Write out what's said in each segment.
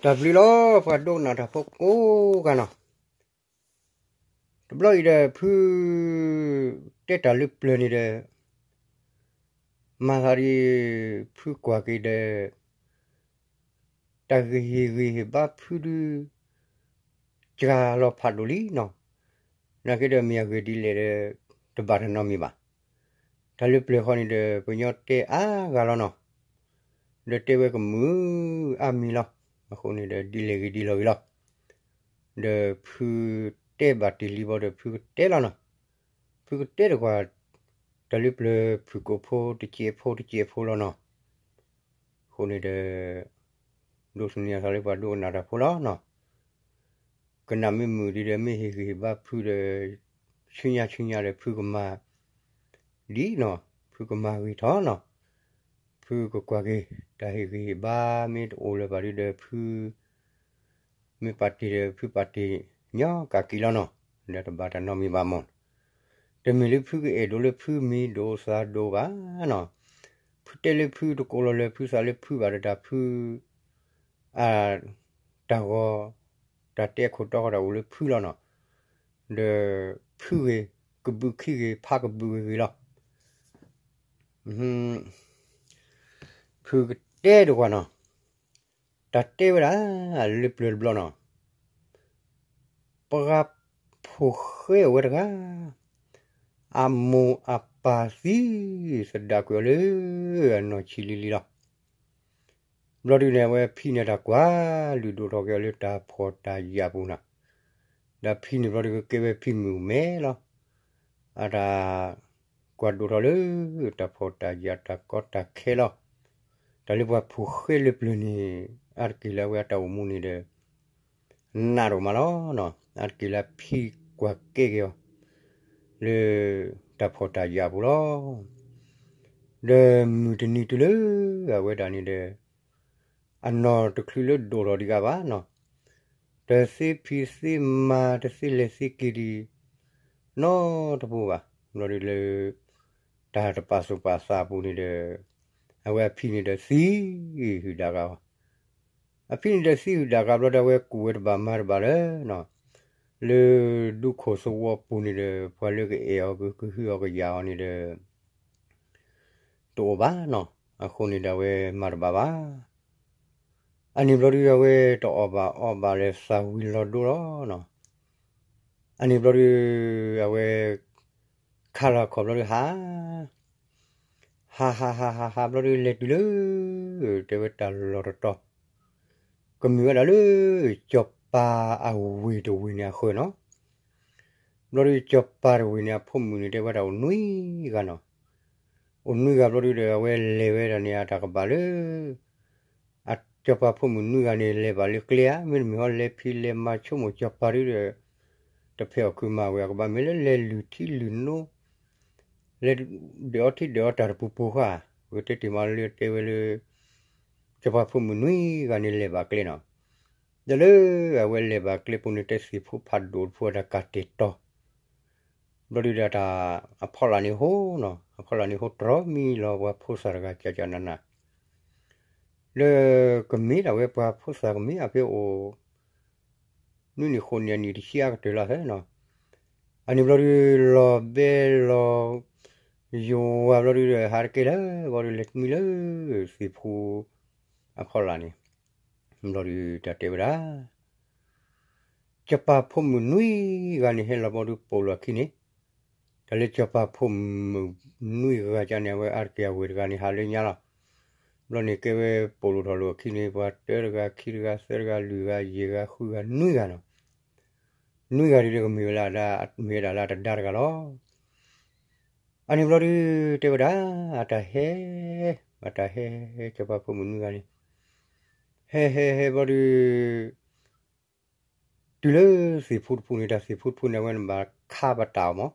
တၢ်ဘျုးလီၤ ပှၤဒိကနၣ်တၢ်ဖိကိးဂၤနီၤ, တဘျီအံၤဒီး ဖုတဲတၢ်လၢပျၢၤန့ၣ်ဒီး မၤသးဒ် ဖုကွၢ်က့ၤဒီး တၢ်ဂ့ၢ်ဟ့ၣ်ဂံၢ်ဟ့ၣ်ဘါဖုဒု စှၤလီၤဖးဒိၣ်လံနီၤ, နာ်က့ဒီးမ့ၢ်အဂ့ၢ်ဒ်လဲၣ်ဒီး တဘၣ်တၢ်နီတမံၤဘၣ်. တၢ်လၢပျၢၤဃီန့ၣ်ဒီး ပညီတဲအါဂၤလီၤနီၤ, ဒီးတဲဝဲကမုာ်အါမံၤလီၤ. အဃိန့ၣ်ဒီး ဒ်လဲၣ်ဂ့ၤဒ်လဲၣ်ဂ့ၤလီၤ. ဒီးဖုတဲဘၣ်တ့ၢ်လံဘီဒီး ဖုကတဲလီၤနီၤ, ဖုကတဲတကွၢ် တၢ်လၢပျၢၤဖုၣ်ကိာ်ဖိ တစဲးဖိတစဲးဖိလီၤနီၤ. အဃိန့ၣ်ဒီး ဒိးသန့ၤအသးလၢပှၤဒိကနၣ်တၢ်ဖိလီၤနီၤ. ကနၣ်မ့ၢ်မုာ်ဒံးဒီး မ့ၢ်ဟ့ၣ်ဂံၢ်ဟ့ၣ်ဘါဖုဒီး ဆူညါဆူညါဒီး ဖုကမၤဒ်နီၤ, ဖုကမၤဂ့ၤထီၣ်နီၤ. ဖုကကွၢ်က့ၤ တၢ်ဟ့ၣ်ဂံၢ်ဟ့ၣ်ဘါမ့ၢ်တအိၣ်လၢၤဘၣ်ဒုဒီး ဖု မ့ၢ်ပာ်တ့ၢ်ဒီး ဖုပာ်တ့ၢ်ညီကးက့ၤလီၤနီၤ, ဒီးတဘၣ်တၢ်နီတမံၤဘၣ်မၢ်. တမ့ၢ်လၢဖုကအဲၣ်ဒိးလၢဖုမံၤဒိၣ်သးဒိၣ်ဘၣ်နီၤ, ဖုတဲလၢဖုတကိးလီၤလၢၤ ဖုသးလၢဖုဘၣ်ဒီး တၢ်ဖု အတၢ်ဂီၤ တၢ်တဲအခိၣ်တီဃီတၢ်အိၣ်လၢဖုလီၤနီၤ, ဒီးဖုဂ့ၤ ကဘုးခံဂ့ၤ ဖးကဘုးဂ့ၤဂ့ၤလီၤ. ဖုကတဲတကွၢ်နီၤ, တၢ်တဲဝဲဒၣ် လၢပျၢၤတဘျီနီၤ, ပှၤဖိၣ်ဃဲအိၣ်ဝဲတဂၤ, အမိၢ်အပၢ်သံသဒၣ်ကွံာ်အီၤလၢ အနီၢ်ဆံးလံလံလီၤ. ဘျီဒုန့ၣ် အဝဲဖံန့ၣ်တၢ်ကွၢ်လုၢ်ဒိၣ်ထီၣ်က့ၤအီၤလၢတၢ်ဖှီၣ်တၢ်ယာ်ပူၤနီၤ, ဒီးဖံန့ၣ်ဘျီဒုကကဲဝဲဖံမုၣ်မဲလီၤ. အတၢ်ကွၢ်ဒိၣ်ထီၣ်လၢ တၢ်ဖှီၣ်တၢ်ယာ်တၢ်ကီတၢ်ခဲလီၤ. တၢ်လၢပှၤဖိၣ်ဃဲလၢပျၢၤန့ၣ် အါတက့ၢ်လၢအဝဲအတၢ်အိၣ်မူန့ၣ်ဒီး နးဒိၣ်မးလီၤနီၤ, အါတက့ၢ်လၢအဖံကွၢ်ကဲက့ၤအီၤ လၢတၢ်ဖှီၣ်တၢ်ယာ်အပူၤလီၤ. ဒီးမုၢ်တနံၤတုၤလၢအဝဲဒၣ်န့ၣ်ဒီး အနီၢ်တချုးလၢဒိၣ်ထီၣ်ဒံးဂၤဘၣ်နီၤ, တသ့ဖံးသ့မၤ တသ့လဲၤသ့က့ၤဒံး နီတပူၤဘၣ်. ဘျီဒုလၢ တၢ်တပာ်သူၣ်ပာ်သးအပူၤန့ၣ်ဒီး အဝဲအဖံန့ၣ်ဒီးသံဟုၣ်ဒၣ်ဂၤအီၤ, အဖံန့ၣ်ဒီးသံဟုၣ်ဒၣ်ဂၤဘျီဒီး အဝဲကူၣ်ဝဲတဘၣ်မၤတဘၣ်လၢ လၢဒူခိၣ်သဝီပူၤန့ၣ်ဒီး ပှၤလၢကအဲၣ်အီၤကဟုအီၤကယာ်အီၤန့ၣ်ဒီး တအိၣ်ဘၣ်နီၤ, အဃိန့ၣ်ဒီးအဝဲမၤတဘၣ်ဘၣ်. အန့ၣ်ဘျီဒုအဝဲတအီၣ်ဘၣ်အီဘၣ်လၢသးဝံၤလီၤဒိလီၤနီၤ. အန့ၣ်ဘျီဒု အဝဲ ခါလီၤခီၣ်ဘျီဒုဟး ဟးဟးဟးဟးဟးဘျီဒုလဲၤတုၤလၢ တဲဝဲတၢ်လီၢ်တတီၤ ကမ့ၢ်ဝဲဒၣ်လၢ စီၤပၤအဝ့ၢ်တဝ့ၢ်န့ၣ်အဃၢၤနီၤ. ဘျီဒုစီၤပၤတဝ့ၢ်န့ၣ် အဖိမုၣ်န့ၣ် တဲဝဲဒၣ်အိၣ်နွံဂၤနီၤ. အိၣ်နွံဂၤဘျီဒုဒီး အဝဲလဲၤဝဲဒၣ်န့ၣ် အတၢ်ကဘၣ်လၢ အစီၤပၤဖိမုၣ်နွံဂၤန့ၣ် လဲၤဘၣ်လၢကျဲဧါ, မ့တမ့ၢ်ဟီလဲၤဖံးလဲၤမၤဆိကမိၣ်စီၤပၤဒုဒီး တဖဲအီၣ်ခုးမၤဝဲ အကဘၣ်မ့ၢ်လၢလဲၤလုၢ်ထံလုၢ်နိ လဲၤဒုးအီထံဒုးအီတၢ်တပူၤပူၤဃာ်, ပကတဲတ့ၢ်မးလၢတဲဝဲလၢ စီၤပၤဖိမုၣ်နွံဂၤန့ၣ်လဲၤဘၣ်ကျဲနီၤ. ဒီးလၢအဝဲလဲၤဘၣ်ကျဲပူၤန့ၣ် တဲသ့ၣ်ဖိဖးဒိၣ်တဖုအတၢ်ကၢ်တဲာ်တီၤ ဘျီဒုဒီးတၢ် အဖီလာ်န့ၣ်ဟိနီၤ, အဖီလာ်န့ၣ်ဟိတြီမံလီၤပှၤဖိသၣ်တဂၤကၠးကၠးနးနး လၢကမ့ၢ်ဒၣ်ဝဲပှၤဖိသၣ်ကမ့ၢ်အဖဲအိၣ် နွံနံၣ်ဃိးနံၣ်အနံၣ်တဆံအါကတၢၢ်လီၤသၢနီၤ. အန့ၣ်ဘျီဒုလီၤဘဲလီၤ ယဝၤဘျီဒုဒီး ဟးတကဲလၢၤဘျီဒုလဲၤတမံလၢ သ့ၣ်ဖိအဖီလာ်န့ၣ် ဘျီဒုတၢ်တဲဝဲဒၣ် စီၤပၤဖိမုၣ်နွံဂၤန့ၣ် ဟဲလီၤဘျီဒုပိာ်လီၤအခံန့ၣ်, တၢ်လၢစီၤပၤဖိမုၣ်နွံဂၤကၠးန့ၣ် အဝဲအါတက့ၢ်အဝ့ၢ်တဂၤန့ၣ် ဟးလၢညါလီၤ. ဘျီန့ၣ်ကဲဝဲပိာ်လိာ်ထီၣ်လိာ်အခံန့ၣ် ပှၤတၢတဂၤခံတဂၤသၢတဂၤလွံၢ်ဂၤယဲၢ်ဂၤဃုဂၤနွံဂၤနီၤ. နွံဂၤဒုဒီးကမ့ၢ်ဝဲလၢ မ့ၢ်ဝဲဒၣ်လၢအတဒါတဂၤလီၤ. အန့ၣ်ဘျီဒု တဲဝဲဒၣ် အတၢ်ဟဲ အတၢ်ဟဲ စီၤပၤဖိမုၣ်နွံဂၤန့ၣ် ဟဲဟဲဟဲဘျီဒု တုၤလၢသ့ၣ်ဖိတဖုန့ၣ် တၢ်သ့ၣ်ဖိတဖုန့ၣ် အဝဲနဘၣ်ခါပတာ်အီၤမး,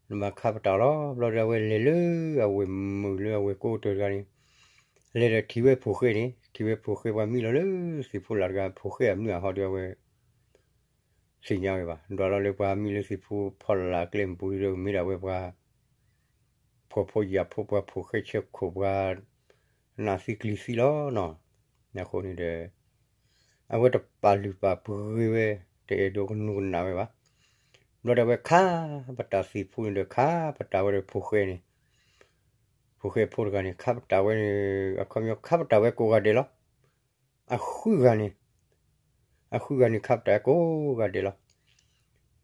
နဘၣ်ခါပတာ်အီၤလီၤ. ဘျီဒုအဝဲလဲၤလၢအဝ့ၢ်မုာ်လၢအဝ့ၢ်ကိးကတၢၢ်တဂၤန့ၣ် လဲၤဒီးထံၣ်ဝဲဖိၣ်ဃဲန့ၣ်, ထံၣ်ဝဲဖိၣ်ဃဲပှၤမံလီၤလၢသ့ၣ်ဖိလာ်တဂၤ ဖိၣ်ဃဲအမုၢ်အဟီဒီးအဝဲ သ့ၣ်ညါဝဲဘၣ်. ဒွးလီၤလၢပှၤမံလၢသ့ၣ်ဖိဖီလာ်ကျဲမပူၤဒီး မ့ၢ်ဒၣ်ဝဲပှၤ ဖှီၣ်ဖိယာ်ဖိ ပှၤဖိၣ်ဃဲဆဲခိၣ် ပှၤနးသံကျံၤသံလီၤနီၤ. အဃိန့ၣ်ဒီး အဝဲတပာ်လုၢ်ပာ်ပှ့ၤဝဲ, တအဲၣ်ဒိးကနူၤကနၣ်ဝဲဘၣ်. ဘျီဒီးအဝဲခါပတာ်သ့ၣ်ဖိန့ၣ်ဒီး ခါပတာ်ဝဲဒီးဖိၣ်ဃဲန့ၣ်, ဖိၣ်ဃဲဖိတဂၤန့ၣ် ခါပတာ်ဝဲန့ၣ်, အခီပညီခါပတာ်ဝဲကိးဂၤဒဲးလီၤ. အဃုဂၤန့ၣ်, အဃုဂၤန့ၣ် ခါပတာ်ဝဲကိးဂၤဒဲးလီၤ.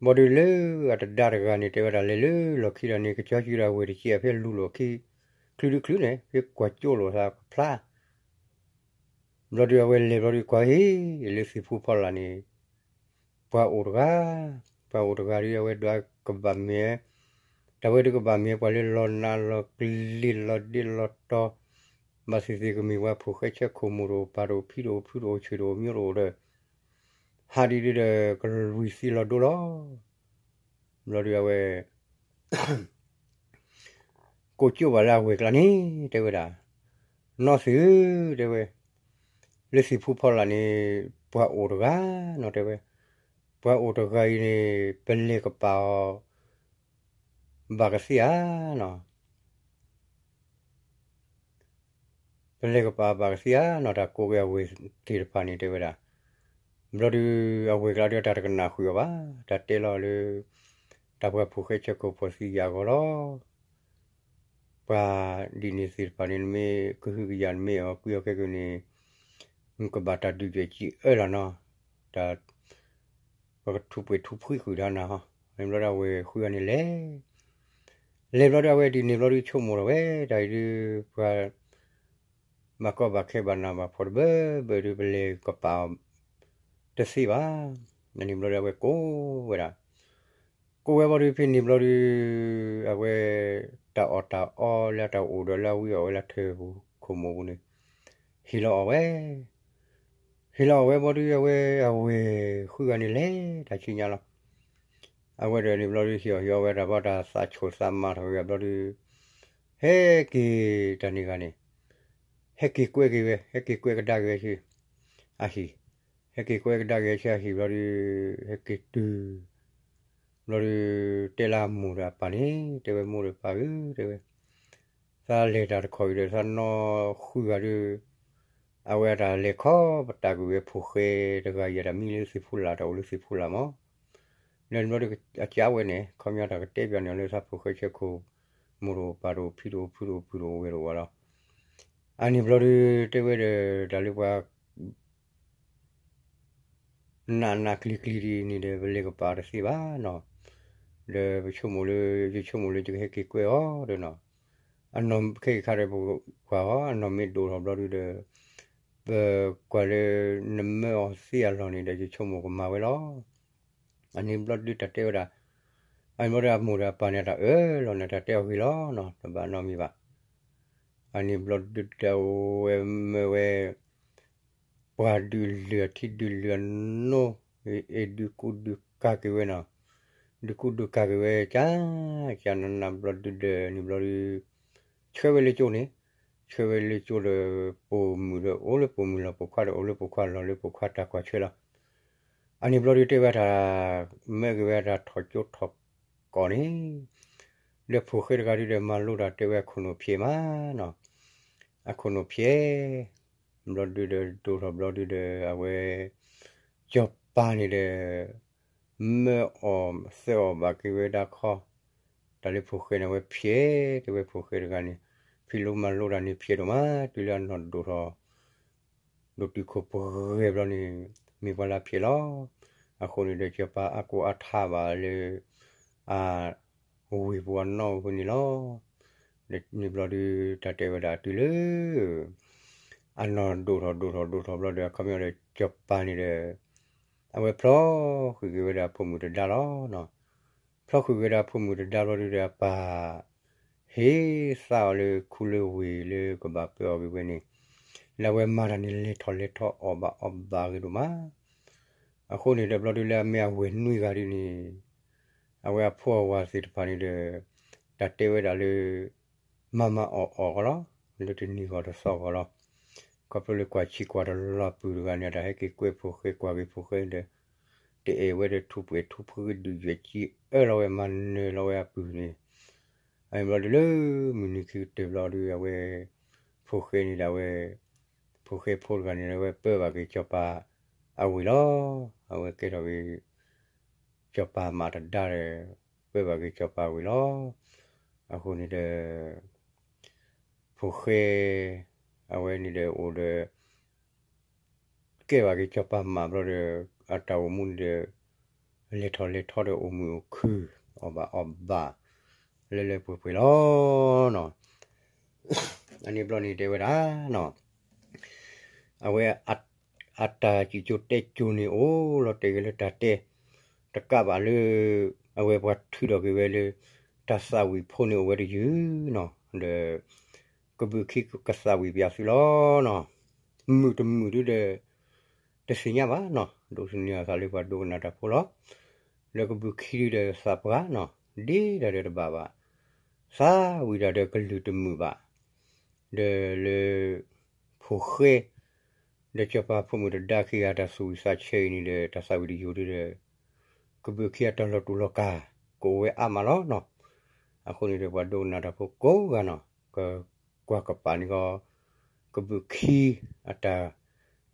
ဘၣ်ဒီးလၢအတဒါတဂၤန့ၣ် တဲဝဲဒၣ်လဲၤလၢလီၢ်ခံဒီးန့ၣ် ကဆီကံဒီးအဝဲၢ်တက့ၢ် အဖဲလူၤလိာ်ခံ, ချုးဒုချုးန့ၣ် ဖဲကွၢ်ကၠိလိာ်သးကဖျါ ဘျီဒီးအဝဲလဲၤဘျီဒီးကွၢ်ဟ့ၣ်လၢသ့ၣ်ဖိဖီလာ်န့ၣ်, ပှၤအိၣ်တဂၤ, ပှၤအိၣ်တဂၤဒီး အဝဲဒွးကဘၣ်မ့ၢ်, တၢ်ဝဲဒုးကဘၣ်မ့ၢ်ပှၤလၢလီၤနးလီၤကျံၤ လီၤဒ့လီၤတီၤ, ဘၣ်သ့ၣ်သ့ၣ်ကမ့ၢ်ပှၤဖိၣ်ဃဲဆၢခိၣ် မိၢ်တအိၣ်ပၢ်တအိၣ်ဖံတအိၣ်ဖုတအိၣ်ဆံးတအိၣ်မံတအိၣ်ဒီး ဟးဒ်ဒ်ဒီးကလွံၢ်သံလီၤဒိလီၤ. ဘျီဒီးအဝဲ ကိးကၠိဘၣ်လၢအဝဲၢ်ကျါန့ၣ် တဲဝဲဒၣ်, နီၢ်သ့ၣ်ဧၢ, တဲဝဲ, လၢသ့ၣ်ဖိဖီလာ်န့ၣ် ပှၤအိၣ်တဂၤနီၤ တဲဝဲ, ပှၤအိၣ်တဂၤအံၤန့ၣ် ပလဲၤကပာ်အီၤ ဘၣ်ကသ့ဧါနီၤ ပလဲၤကပာ်ဘၣ်ကသ့ဧါနီၤ တၢ်ကိးက့ၤအဝဲၢ်သ့ၣ်တဖၣ်န့ၣ် တဲဝဲဒၣ်. ဘျီဒီး အဝဲၢ်ကျါဒီးတၢ်တကနၣ်ဃုာ်အီၤဘၣ်, တၢ်တဲလီၤလၢ တၢ်ပှၤဖိၣ်ဃဲဆၢခိၣ်ဖီၣ်သံယာ်အဂီၢ်လီၤ. ပှၤဒ်န့ၣ်သ့ၣ်တဖၣ်န့ၣ် နမ့ၢ်ကဟုကယာ် နမ့ၢ်အီၤကွံအီၤခဲကနံၣ်န့ၣ် နကဘၣ်တၢ်ဒုးယဲၢ်ကံအၢလီၤနီၤ. တၢ် ပကထူးပှဲၤထူးဖှံးဃုာ်တၢ်နၤဟီ, န့ၣ်ဘျီဒီးအဝဲၢ်ဃုဂၤန့ၣ်လဲၤ လဲၤဘျီဒီးအဝဲဒ်န့ၣ်ဘျီဒီးဆိကမိၣ်ထီၣ်ဝဲ တၢ်အံၤဒုး ပှၤ ဘၣ်ကီဘၣ်ခဲဘၣ်နးဘၣ်ဖှီၣ်တဘၢဘၢဒီး ပလဲၤကပာ်အီၤတသ့ဘၣ်. န့ၣ်ဘျီဒီးအဝဲကိးဝဲဒၣ်, ကိးဝဲဘျီဒီး ဖဲန့ၣ်ဘျီဒီး အဝဲ တၢ်အီၣ်တၢ်အီလၢတၢ်အိၣ်ဒီးလၢအဝံအီၣ်ဝဲလၢထၢၣ်ပူၤခိၣ်မိၣ်ပူၤန့ၣ် ဟ့ၣ်လီၤအီၣ်ဝဲ ဟ့ၣ်လီၤအီၣ်ဝဲဘျီဒီး အဝဲအဝဲၢ်ဃုဂၤန့ၣ်လဲၤတၢ်ဆူညါလီၤ. အဝဲဒီးန့ၣ်ဘျီဒီး ဟ့ၣ်အီၣ်ဟ့ၣ်အီဝဲတၢ်ဘျီ တၢ်သးဆိၣ်သးမၤထီၣ်က့ၤဘျီဒီး ဟဲက့ၤတၢ်န့ၣ်ဂၤန့ၣ် ဟဲက့ၤကွဲက့ၤဝဲ ဟဲက့ၤကွဲကဒါက့ၤဝဲဆူ အဟံၣ်, ဟဲက့ၤကွဲကဒါက့ၤဝဲဆူအဟံၣ်ဘျီဒီး ဟဲက့ၤတုၤ ဘျီဒီး တဲလၢအမိၢ်ဒီးအပၢ်န့ၣ် တဲဝဲမိၢ်ဒီးပၢ်ဧၢ တဲဝဲ သးလဲၤတၢ်တခီအံၤဒီး သးနီၢ်ဃုဂၤဒီး အဝဲအတၢ်လဲၤခီပတာ်ကွံာ်ဝဲဖိၣ်ဃဲတဂၤအံၤ အတၢ်မံလၢသ့ၣ်ဖိလာ် တၢ်အိၣ်လၢသ့ၣ်ဖိလာ်မး, လၢန့ၣ်ဘျီဒီး အကးဝဲန့ၣ် ခီပညီတၢ်ကတဲပၠးန့ၢ်အီၤလၢသးဖိၣ်ဃဲဆၢခိၣ် မိၢ်တအိၣ်ပၢ်တအိၣ်ဖံတအိၣ်ဖုတအိၣ်ပုၢ်တအိၣ် ဝဲၢ်တအိၣ်ဘၣ်လီၤ. အန့ၣ်ဘျီဒီး တဲဝဲဒီး တၢ်လၢပှၤ နးနးကျံၤကျံၤဒ်န့ၣ်ဒီး ပလဲၤကပာ်တသ့ဘၣ်နီၤ, ဒီးပဆိကမိၣ်လၢ ယဆိကမိၣ်လၢယကဟဲက့ၤကွဲအီၤဒီးနီၤ, အနီၢ်ခဲအံၤခါဒီးပကွၢ်အီၤ အနီၢ်မ့ၢ်ဒိၣ်ထီၣ်ဘျီဒုဒီး ပကွၢ်လၢ နမၢအီၤသ့အလီၢ်န့ၣ်ဒီး ယဆိကမိၣ်ကမၤဝဲလီၤ. အန့ၣ်ဘျီဒုတၢ်တဲဝဲဒၣ်, အန့ၣ်ဘျီဒီးအမိၢ်ဒီးအပၢ်န့ၣ် တၢ်အၢၣ်လီၤန့ၣ် တၢ်တဲအီၤဂ့ၤလီၤနီၤ တဘၣ်နီတမံၤဘၣ်. အန့ၣ်ဘျီဒုဒီးအဝဲမၢဝဲ ပှၤဒုးလုၢ်အထံဒုးလုၢ်အနိ, အ့ၣ်ဒုးကူဒုးကၤက့ၤဝဲနီၤ, ဒုးကူဒုးကၤက့ၤဝဲ ကၢ်ကၢ်နးနးဘျီဒုဒီးန့ၣ်ဘျီဒု ဆှၢဝဲလၢကၠိန့ၣ်, ဆှၢဝဲလၢကၠိဒီး ပိာ်မုၣ်ဒီးအိၣ်လၢပိာ်မုၣ်လီၢ် ပိာ်ခွါဒီးအိၣ်လၢပိာ်ခွါလီၢ် လၢပိာ်ခွါတၢ်ကွၢ်ဆၢလီၤ. အန့ၣ်ဘျီဒုတဲဝဲတၢ် မၢက့ၤဝဲတၢ်ထီၣ်ကၠိထီၣ်ကီၢ်န့ၣ် ဒီးဖိၣ်ဃဲတဂၤဒုဒီးမၤလိတၢ်တဲဝဲအခိၣ်နူာ်ဖျဲးမး အခိၣ်နူာ်ဖျဲး ဘျီဒုဒီးဒိၣ်ထီၣ်ဘျီဒုဒီး အဝဲ စီၤပၤန့ၣ်ဒီး မၢအီၣ်သၢအီၣ်ဘၣ်က့ၤဝဲဒၣ်ခီ, တၢ်လၢဖိၣ်ဃဲန့ၣ် အဝဲဖျဲး တဲဝဲဖိၣ်ဃဲတဂၤန့ၣ် ဖံးလိမၤလိတၢ်န့ၣ်ဖျဲးဒိၣ်မး တုၤလၢအနီၢ်ဒိၣ်ထီၣ် ဒိၣ်တုာ်ခိၣ်ပှဲၤဘျီန့ၣ် မ့ၢ်ပှၤလၢဖျဲးလီၤ. အဃိန့ၣ်ဒီး စီၤပၤအါကိးအါထးဘၣ်လၢ အ ဝ့ၢ်ပူၤအနီၢ်အဃိန့ၣ်လီၤ. ဒီးန့ၣ်ဘျီဒု တၢ်တဲဝဲဒၣ်တုၤလၢ အနီၢ်ဒိၣ်ထီၣ်ဒိၣ်ထီၣ်ဒိၣ်ထီၣ်ဘျီဒီး အခီပညီဒီး စီၤပၤန့ၣ်ဒီး အဝဲဖျီဃုာ်က့ၤဝဲဒၣ်အဖိမုၣ်တဒါလီၤ. ဖျီဃုာ်က့ၤဝဲဒၣ်အဖိမုၣ်တဒါဘျီဒုဒီး အပၢ် ဟ့ၣ်သါအီၤလၢခူလၢဝ့ၢ်လၢကဘၣ်ပၢအီၤက့ၤဝဲန့ၣ် လၢအဝဲမၤတၢ်န့ၣ် လဲၤထီၣ်လဲၤထီအီၣ်ဘၣ်အီၣ်ဘၣ်ဂ့ၤဒိၣ်မး. အဃိန့ၣ်ဒီး ဘျီဒုလၢအမ့ၢ်အဝဲၢ်နွံဂၤဒ်န့ၣ် အဝဲအဖိအဝၤသ့ၣ်တဖၣ်န့ၣ်ဒီး တၢ်တဲဝဲဒၣ်လၢ မၤမၤအီၣ်အီၣ်ကီးလီၤ. လၢတနံၤဂီၤတသီဂီၤလီၤ. ခီဖျိလၢကွၢ်ဆံးကွၢ်တလီၤပုၢ်တဂၤန့ၣ် တၢ်ဟဲက့ၤကွဲဖိၣ်ဃဲကွၢ်က့ၤဖိၣ်ဃဲဒီး တအဲၣ်ဝဲဒီးထူးပှဲၤထူးဖှံဒုးယွဲၢ်ကံအၢလီၤဝဲမၤနၢၤလီၤဝဲအပုၢ်န့ၣ် အန့ၣ်ဘျီဒုလၢမုၢ်နံၤခံကတၢၢ်ဘျီဒုအဝဲ ဖိၣ်ဃဲန့ၣ်ဒၣ်ဝဲ ဖိၣ်ဃဲဖိတဂၤန့ၣ် အဝဲပၢဘၣ်က့ၤစီၤပၤ အဝံၤလီၤ. အဝဲကဲထီၣ်က့ၤ စီၤပၤမးတဒါဒီး ပၢဘၣ်က့ၤစီၤပၤဝံၤလီၤ. အဃိန့ၣ်ဒီး ဖိၣ်ဃဲ အဝဲန့ၣ်ဒီးအိၣ်ဒီး ကဲဘၣ်က့ၤစီၤပၤမးဘျီဒီး အတၢ်အိၣ်မူန့ၣ်ဒီး လဲၤထီၣ်လဲၤထီဒီးအိၣ်မုာ်အိၣ်ခုၣ် အီၣ်ဘၣ်အီဘၣ် လၢလၢပှဲၤပှဲၤလီၤ. အန့ၣ်ဘျီန့ၣ်တဲဝဲဒၣ် အဝဲ အတၢ်စံၣ်စိၤတဲစိၤန့ၣ်အိၣ်လီၤတဲာ်က့ၤလၢတၢ်တဲ တကးဘၣ်လၢ အဝဲပှၤထုးထီၣ်က့ၤဝဲလၢ တၢ်သးဝံၣ်ဖိန့ၣ်အိၣ်ဝဲတယုၢ်နီၤ ဒီး ကဘုးခံကသးဝံၣ်ပယီၤသုလီၤနီၤ. မုာ်တမုာ်ဒုဒီး တသ့ၣ်ညါဘၣ်နီၤ ဒိးသန့ၤအသးလၢပှၤဒိကနၣ်တၢ်ဖိလီၤ. လၢကဘုးခံဒုဒီးသးပှၢ်နီၤ ဒ့တၢ်ဒီးတဘၣ်ဘၣ် သးဝံၣ်တၢ်ဒီးကလုၢ်တမုာ်ဘၣ် ဒီးလၢ ဖိၣ်ဃဲ ဒီးစီၤပၤဖိမုၣ်တဒါခံဂၤတၢ်သူၣ်ဝံၣ်သးဆၢအံၤန့ၣ်ဒီး တၢ်သးဝံၣ်တယိာ်ဒုဒီး ကဘုးခံအတၢ်လီၤတူာ်လီၤကာ် ကအိၣ်ဝဲအါမးလီၤနီၤ. အဃိန့ၣ်ဒီးပှၤဒိကနၣ်တၢ်ဖိကိးဂၤနီၤ ကကွၢ်ကပၤန့ၣ်ဂီၢ် ကဘုးခံအတၢ်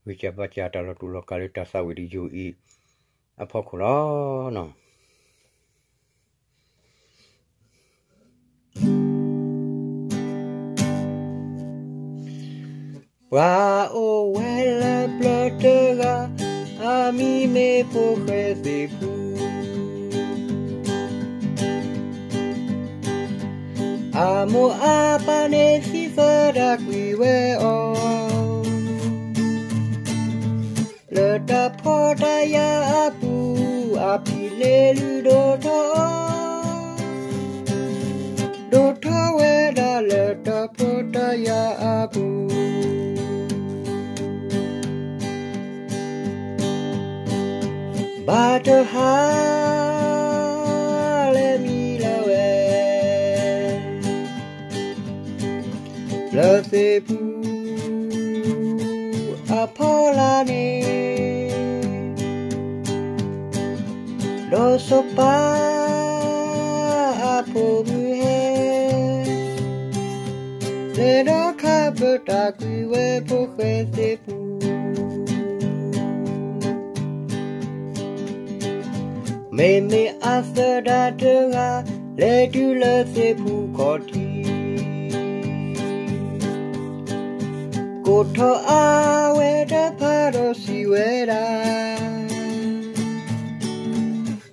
ဂံၢ်စၢ်ဘါစၢ်တၢ်လီၤတူာ်လီၤကာ်လၢတၢ်သးဝံၣ်တယိာ်အံၤ အဖီခိၣ်လီၤနီၤ. ပှၤအိၣ်ဝဲလၢပျၢၤတဂၤ အမံၤမ့ၢ်ဖိၣ်ဃဲသ့ၣ်ပူ အမိၢ်အပၢ်န့ၣ်သံသးဒၣ်ကွံာ်ဝဲအီၤ လၢတၢ်ဖှီၣ်တၢ်ယာ်အပူၤ အဖံးန့ၢ်လုၢ်ဒိၣ်ထီၣ် ဒိၣ်ထီၣ်ဝဲဒၣ်လၢတၢ်ဖှီၣ်တၢ်ယာ်အပူၤ ဘၣ်တဟါ လဲၤမံလီၤဝဲ လၢသ့ၣ်ပူ အဖီလာ်န့ၣ် ဒီးစီၤပၤ အဖိမုၣ်ဟဲ လဲၤဒီးခးပၢတၢ်ကွံာ်ဝဲဖိၣ်ဃဲသ့ၣ်ပူ မ့မ့ၢ်အသဒါတဂၤ လဲၤတုၤလၢသ့ၣ်ပူခီၣ်ထံး ကိးထီၣ်အဝဲတဖၣ်ဒီးစံးဝဲဒၣ်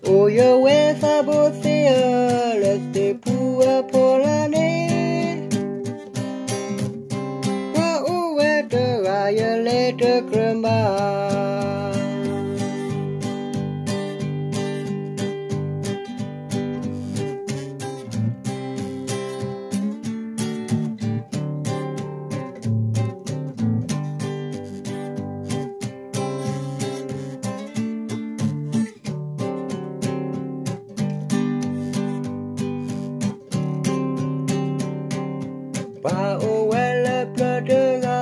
အိၣ်ယဝဲသးဘိသ့ၣ်ဧၢ လၢသ့ၣ်ပူအဖီလာ်န့ၣ် ပှၤအိၣ်ဝဲတဂၤယလဲၤတကြၢးမး ပှၤအိၣ်ဝဲလၢပျၢၤတဂၤ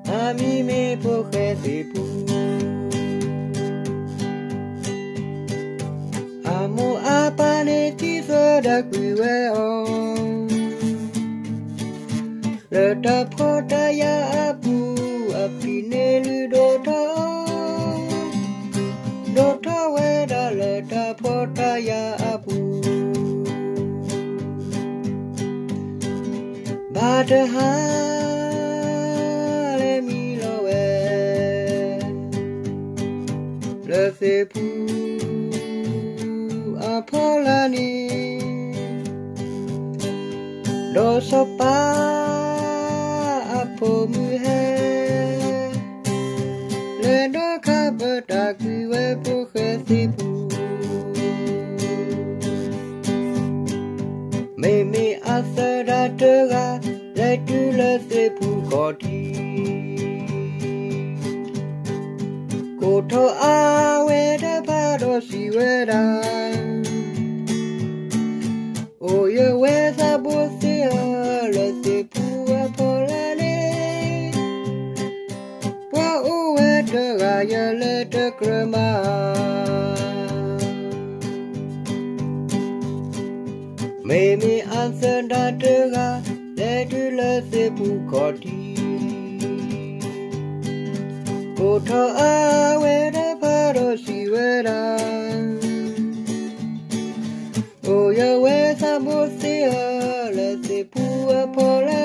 အမံၤမ့ၢ်ဖိၣ်ဃဲသ့ၣ်ပူ အမိၢ်အပၢ်န့ၣ်သံသးဒၣ်ကွံာ်ဝဲအီၤ လၢတၢ်ဖှီၣ်တၢ်ယာ်အပူၤ အဖံးန့ၢ်လုၢ်ဒိၣ်ထီၣ် ဒိၣ်ထီၣ်ဝဲဒၣ်လၢတၢ်ဖှီၣ်တၢ်ယာ်အပူၤ ဘၣ်တဟါ လဲၤမံလီၤဝဲ လၢသ့ၣ်ပူ အဖီလာ်န့ၣ် ဒီးစီၤပၤ အဖိမုၣ်ဟဲ လဲၤဒီးခးပၢတၢ်ကွံာ်ဝဲဖိၣ်ဃဲသ့ၣ်ပူ မ့မ့ၢ်အသဒါတဂၤ လဲၤတုၤလၢသ့ၣ်ပူခီၣ်ထံး ကိးထီၣ်အဝဲတဖၣ်ဒီးစံးဝဲဒၣ် အိၣ်ယဝဲသးဘိသ့ၣ်ဧၢ လၢသ့ၣ်ပူအဖီလာ်န့ၣ် ပှၤအိၣ်ဝဲတဂၤယလဲၤတကြၢးမး မ့မ့ၢ်အသဒါတဂၤ လဲၤတုၤလၢသ့ၣ်ပူခီၣ်ထံး ကိးထီၣ်အဝဲတဖၣ် အိၣ်ယဝဲသးဘိသ့ၣ်ဧၢ, လၢသ့ၣ်ပူၤအဖီလာ်